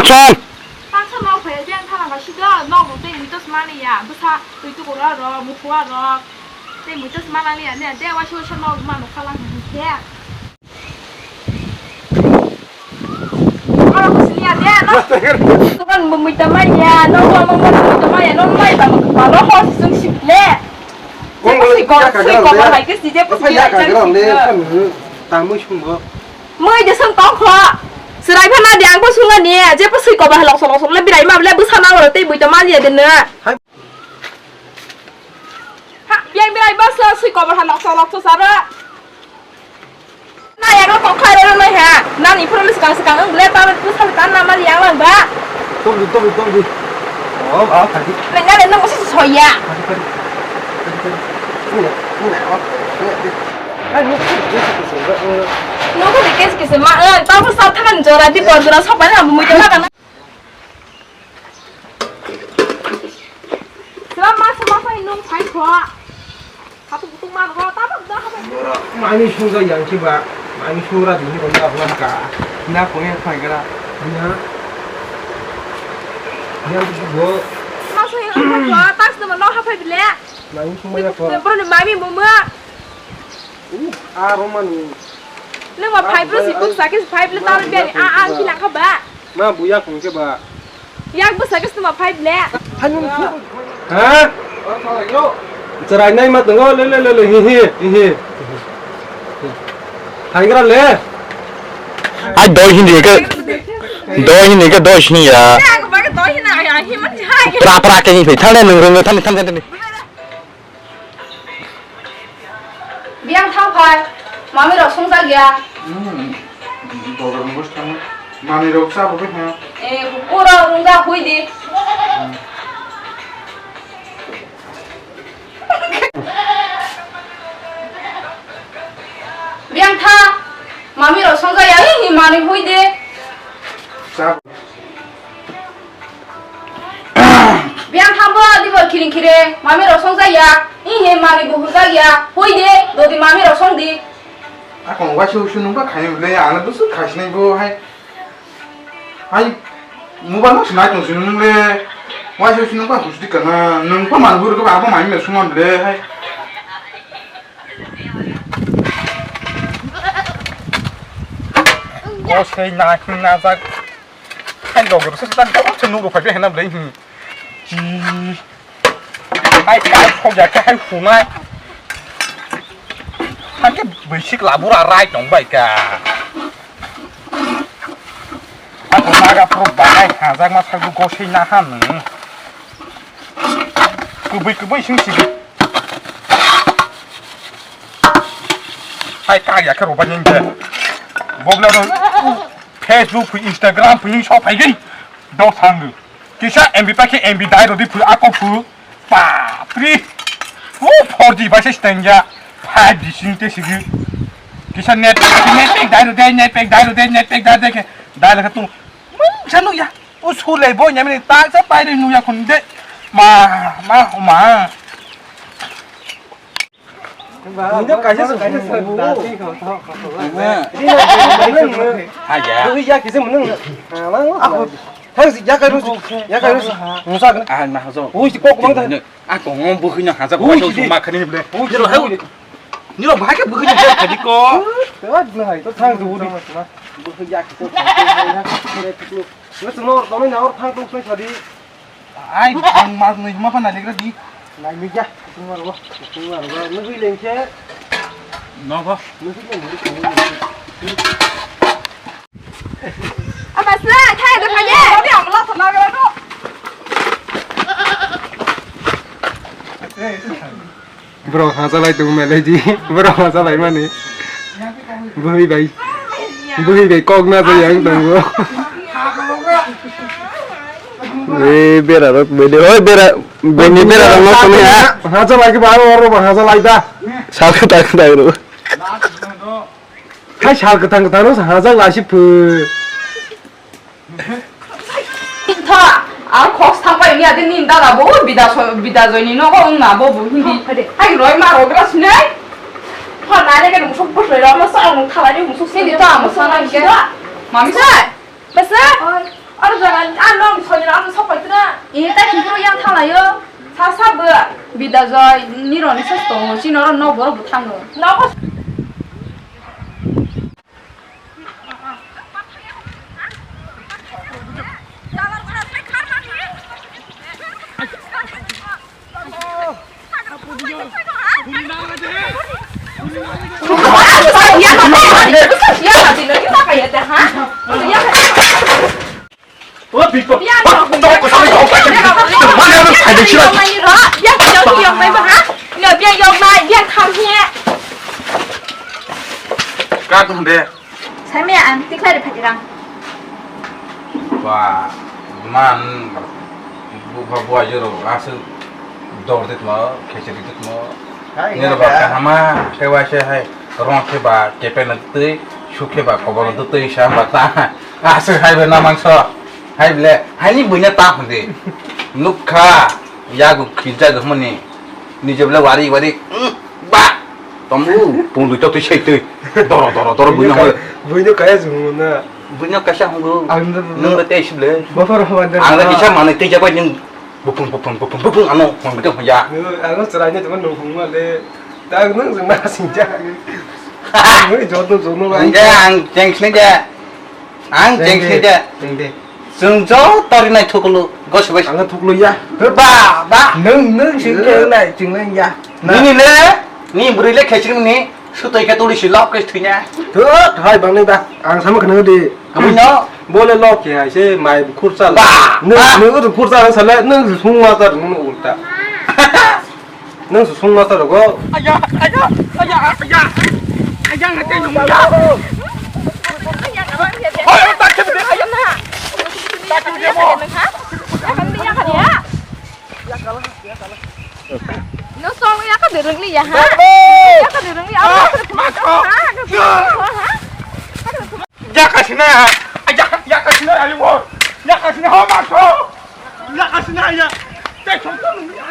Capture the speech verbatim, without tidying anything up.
Chal. Tangsa nok phai yang thana ba sido nok rok tei muitos mani ya. Bwsa twi tukur rok, mukhuwa rok. Tei muitos manani ya ne. De waisa waisa nok mano khalang khe. Oro kusini ya de no. Tukan bumui tamai ya, no no no bumui tamai ya, no mai ba ma ba lo ho sung sip le. Kong bole sui kong ya ka sui kong grang le. Hai ke si je pus ya ka grang le. Tamui sung bo. Mui de sung tong kho. Serai pha na diang ko sung ani je pus sui kong ba lok sok lok sok le birai ma le bwsa na oro tei bui tamai ya de na. Hai. Ha, biang birai bas sui kong ba lok sok lok sok sara. Na ya no kok khai ro no ha. Nani phoro le swkang swkang ang le ta tu sal kan na ma yang lang ba. Tong di, tong di, tong di. Oh, ah, tadi. Nang na le no si so ya. Tadi, tadi. Tadi, tadi. Ini, ini, oh. Ini, ini. Kan ini, ini, ini, ini, ini. No ko de kes kes ma, eh, ta ko sa thakan jora di bor jora so pa na mu jora kana. Sila masa masa inung phai kho. Satu kutung mar kho, tabak dah apa? Borok mani sungja yang coba, mani sura di ni kau dah bukan kah? Ina kau yang phai kena, ina, ina tu bo. Masa inung phai kho, tas nama no hapai bile. Mani sungja kho. Bro ni mami mama. Uh, ah, Roman. Nung ma phai bro si buk sakis phai bile tar biani a a kilang kha ba. Ma buya khum khe ba. Yak bwsa khe suma phai ble. Ha? Cherai nai ma tongo, le, le, le, le, hi, hi, hi, hi. Thanggra le. Ai doi hindi ke. Doi hindi ke doi sini ya. Yak ba ke doi hina ai ai hi man jai. Pra pra ke hi thale nung rung thale thale thale. Biyang thang phai, mami rok songchak ya. Hmm, bogra mungsa thang. Mami rok cha bo khe ha. Eh, oro rungja hui di. Biyang tha, mami rok songchak ya, ih, mani hui di. Cha. Biyang tha bo, di bo kiring kire, mami rok songchak ya, ih, mani bo hujak ya, hui di, dodi mami rok song di. Akong waisa usu nungba khaini le, ano busu khaisinai bo hai. Hai, mobile no sinai tong sini nung le. Waisa usu nungba husu di kana, nung pa man hur ko ba bo mai me suman le hai. Ko sei na hin na jak. Hai dog ro se tan ko se nung ro phai be na le hin. Ji. Hai ka phok ya khe hai hunai. Hakhe bwsik labura rai tong bai ka. Ako naga phuru banai hajak ma sakbo gosei na ha nung. Kubui kubui sing sigi. Hai ka ya khe roba nyeng je. Bobla ro Facebook phu Instagram phu sok phai gin. Dok thang. Kisa M B pa khe M B dai rodi phu ako phu. Bapre. O four G bai se stenja. Five G sing te sigi. Kisa net, net pack dai rodi, net pack dai rodi, net pack dai de khe. Dai le khe tu. Mung sanu ya. O sulai bo nyamni tak sa pai ri nu ya khun de. Ma, ma, ma. Nino kaisa se. Haya. Dui ya kisa mung. Ako. Thang si ya kai ru. Ya kai ru. Musa kan. Ah, na hajo. Ui si kok mang ta. Ah, kong bwkhwino haja. Ui, bwkhwino si ma khani ble. Ui, niro hai. Niro bahai khe bwkhwino khani ko. Tawad na hai. To thang du ri. Bwkhwino ya kisa. Ngasno tongwi na or thang tong sai sadi. Ai, ang mas nui ma pa na legra di. Nai mi ja, tung mar ba, tung mar ba, nugui leng khe. No ba. Nugui leng, nugui leng. Ama sla, thai da phage. Ni amla thana ga no. Borok hajalai tongo mele di, borok hajalai mani. Bwrwi bai, bwrwi bai kok na jai ang tongo. Eh, bera rok bede, oi bera, bini bera rok no toni ha. Hajalai ke ba oro ba hajalai da. Sal kata kata ro. Hai sal kata kata ro hajak lasi phu. Tha, ang khos thangbai ni ade nin dada bo bida so, bida joini nogo wng na bo bo hindi. Hai roi ma roi bra sinai. Tha na ne ke musuk bus roi ma sa ang thala ni musuk sini ta mo sa na ke. Mami sa. Basa. Aro jaga, ah, nokni soni rok, ano sok pai tira. E, tai sini yang thang layo. Sa, sa, bwrwi. Bida joy, nironi ses tongo, chini oro nok borok bo thango. Nogo. Kak hwnde. Saimaya ang tikhlai rw phaidi rang. Ba, man, bupha buaijwk rok aswk dor tongmo, khechari tongmo. Hai, nini hai, ba hai. Kahama khe waisa hai rong khe ba kepeno twi, su khe ba koboro twi sa ba ta. Aswk hai bai na mangso. Hai ble, hai ni buina ta hwnde. Nukha, yago khiljago hwnmani. Nije bole wari wari, mm, ba! Tomu, pung dui tok twi sei twi. Doro, doro, doro, buino hoi. Buino kaya jung na. Buino kaisa hungu. Ang na. Nung na tei sible. Bafar hawa na. Ang na kisa mane tei jabai nung. Bupung, bupung, bupung, bupung, ano, hong bide hoya. Nung, ano chwrai ne tongma nung hung ma le. Ta nung jung ma sing ja. Nung jot nung jung nung. Ang ja, ang jeng sini ja. Ang jeng sini ja. Jeng de. Chwng joto rinai thukulu, gosi bai. Ang thukulu ya. Ba, ba. Nung, nung sing ke nai, chwng nai ya. Nini le, ni bwrwi le khesri ni, sutoi khe tuli si lok khe thwinya. Thut, hai bang nai ba. Ang sama khna di. Kabui no? Bole lok khe hai se mai khursa. Ba, nung, ba. Nung khursa sale, nung sung ma tar nung ulta. Nung su sung masa rogo. Aya, aya, aya, aya. Aya, ngai tei nung ya. Oi, oi, tak khe de, aya. Tak khe de mo. Nung song ya ka dereng ni ya ha. Ya ka dereng ni. Ah, ma ko. Ya ka sina. Aya, ya ka sina, ayo mo. Ya ka sina, ho ma ko. Ya ka sina ya. Tei song ko nung ya.